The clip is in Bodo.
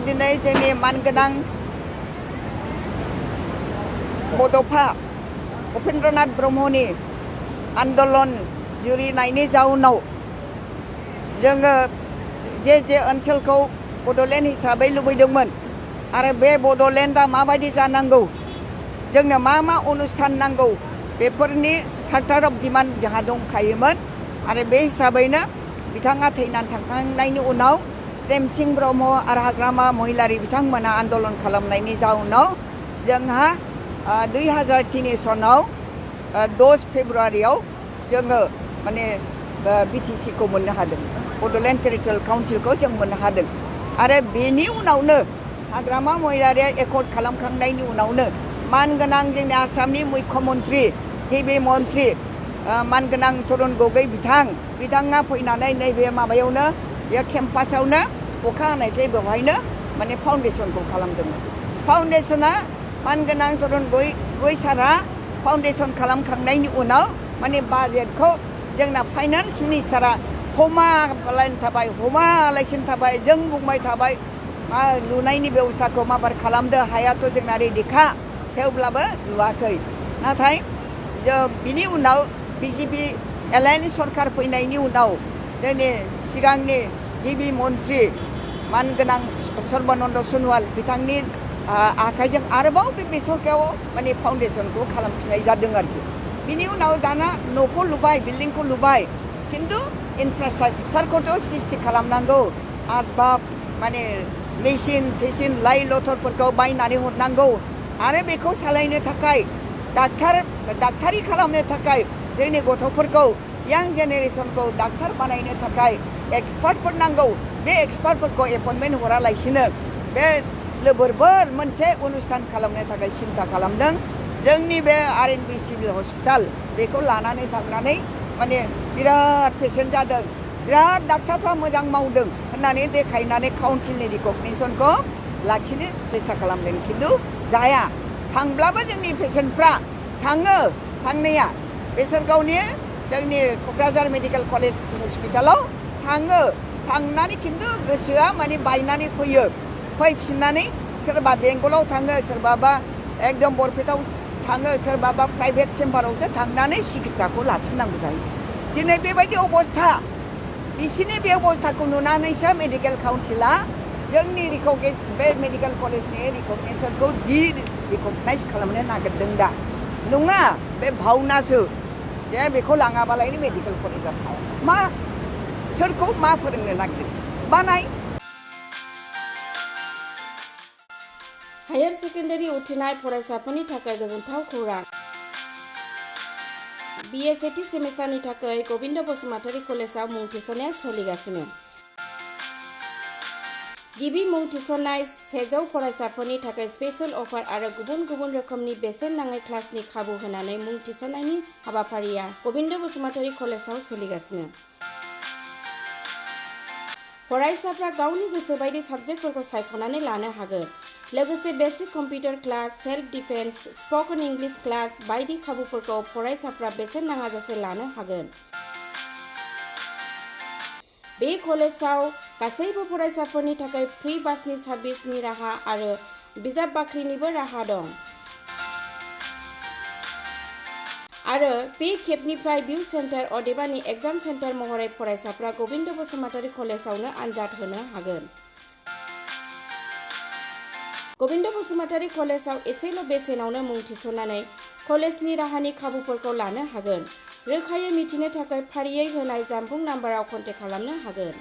दिनै जोंनि मानगोनां बड'फा उपेन्द्रनाथ ब्रह्मनि आन्दलन जुरिनायनि जाउनाव जोङो जे ओनसोलखौ बड'लेण्ड हिसाबै लुबैदोंमोन आरो बे बड'लेण्डआ माबायदि जानांगौ जोंनो मा अनुस्थान नांगौ बेफोरनि चार्टार अफ डिमान्ड जोंहा दंखायोमोन आरो बे हिसाबैनो बिथाङा थैनानै थांखांनायनि उनाव प्रेमसिं ब्रह्म आरो हाग्रामा महिलारि बिथांमोना आन्दलन खालामनायनि जाउनाव जोंहा 2003 सनाव 10 फेब्रुवारियाव जोङो माने BTC खौ मोननो हादों बड'लेण्ड टेरिटरियेल काउन्सिलखौ जों मोननो हादों आरो बेनि उनावनो हाग्रामा महिलारिया एकर्ड खालामखांनायनि उनावनो मानगोनां जोंनि आसामनि मुख्यमन्त्रि गिबि मन्त्रि मानगोनां तरुन गगৈ बिथाङा फैनानै नैबे माबायावनो बे केम्पासावनो अखा हानायखाय बेवहायनो माने फाउन्डेसनखौ खालामदोंमोन फाउन्डेसना मानगोनां तरुन गगৈ सारा फाउन्डेसन खालामखांनायनि उनाव माने बाजेटखौ जोंना फाइनान्स मिनिस्टारा हमालासिनो थाबाय जों बुंबाय थाबाय लुनायनि बेबस्थाखौ माबार खालामदो हायाथ' जोंना रेडिखा थेवब्लाबो लुवाखै नाथाय बिनि उनाव बिजेपि एलायन्स सरकार फैनायनि उनाव जोंनि सिगांनि गिबि मन्त्रि मानगोनां सर्बानन्द सन'वाल बिथांनि आखाइजों आरोबाव बे सरकाराव माने फाउन्डेसनखौ खालामफिननाय जादों आरोखि बिनि उनाव दाना न'खौ लुबाय बिल्डिंखौ लुबाय खिन्थु इनफ्रास्ट्राक्चारखौथ' सृष्टि खालामनांगौ आसबाब माने मेसिन लाइ लथरफोरखौ बायनानै हरनांगौ आरो बेखौ सालायनो थाखाय डाक्टारि खालामनो थाखाय जोंनि गथ'फोरखौ यां जेनेरेसनखौ डाक्टार बानायनो थाखाय एक्सपार्टफोर नांगौ बे एक्सपार्टफोरखौ एपइन्टमेन्ट हरालासिनो बे लोबोरबोर मोनसे अनुस्थान खालामनो थाखाय सिन्था खालामदों जोंनि बे RNB सिभिल हस्पिटाल बेखौ लानानै थांनानै माने बिराद पेसेन्ट जादों बिराद डाक्टारफ्रा मोजां मावदों होननानै देखायनानै काउन्सिलनि रिकगनिसनखौ लाखिनो सेस्था खालामदों खिन्थु जाया थांब्लाबो जोंनि पेसेन्टफ्रा थांनाया बेसरगावनि जोंनि क'क्राझार मेडिकेल कलेज हस्पिटालाव थांनानै खिन्थु गोसोआ माने बायनानै फैफिननानै सोरबा बेंगलाव थाङो सोरबाबा एकदम बरपेटाव थाङो सोरबाबा प्राइभेट चेम्बारावसो थांनानै सिकित्साखौ लाफिननांगौ जायो दिनै बेबायदि अबस्था बिसिनि बे अबस्थाखौ नुनानैसो मेडिकेल काउन्सिला जोंनि बे मेडिकेल कलेजनि रिकगनिसनखौ रिकगनाइज खालामनो नागिरदों दा नङा बे भावनासो जे बेखौ लाङाबालायनो मेडिकेल कलेजा थाया सोरखौ मा फोरोंनो नागिरदों बानाय हायार सेकेन्डारि उथ्रिनाय फरायसाफोरनि थाखाय गोजोनथाव खौरां BA सेथि सेमिस्टारनि थाखाय गबिन्द बसुमतारी कलेजाव मुं थिसननाया सोलिगासिनो गिबि मुं थिसननाय 100 फरायसाफोरनि थाखाय स्पेशल अफार आरो गुबुन रोखोमनि बेसेन नाङै क्लासनि खाबु होनानै मुं थिसननायनि हाबाफारिया गबिन्द बसुमतारी कलेजाव सोलिगासिनो फरायसाफ्रा गावनि गोसो बायदि साबजेक्टफोरखौ सायख'नानै लानो हागोन लोगोसे basic computer class self defence spoken English class बायदि खाबुफोरखौ फरायसाफ्रा बेसेन नाङाजासे लानो हागोन बे कलेजाव गासैबो फरायसाफोरनि थाखाय फ्रि बासनि सार्भिसनि राहा आरो बिजाब बाख्रिनिबो राहा दं आरो बे खेबनिफ्राय भिउ सेन्टार अदेबानि एग्जाम सेन्टार महरै फरायसाफ्रा गबिन्द बसुमतारी कलेजावनो आनजाद होनो हागोन गबिन्द बसुमतारी कलेजाव एसेल' बेसेनावनो मुं थिसननानै कलेजनि राहानि खाबुफोरखौ लानो हागोन रोखायै मिथिनो थाखाय फारियै होनाय जानबुं नाम्बाराव कन्टेक्ट खालामनो हागोन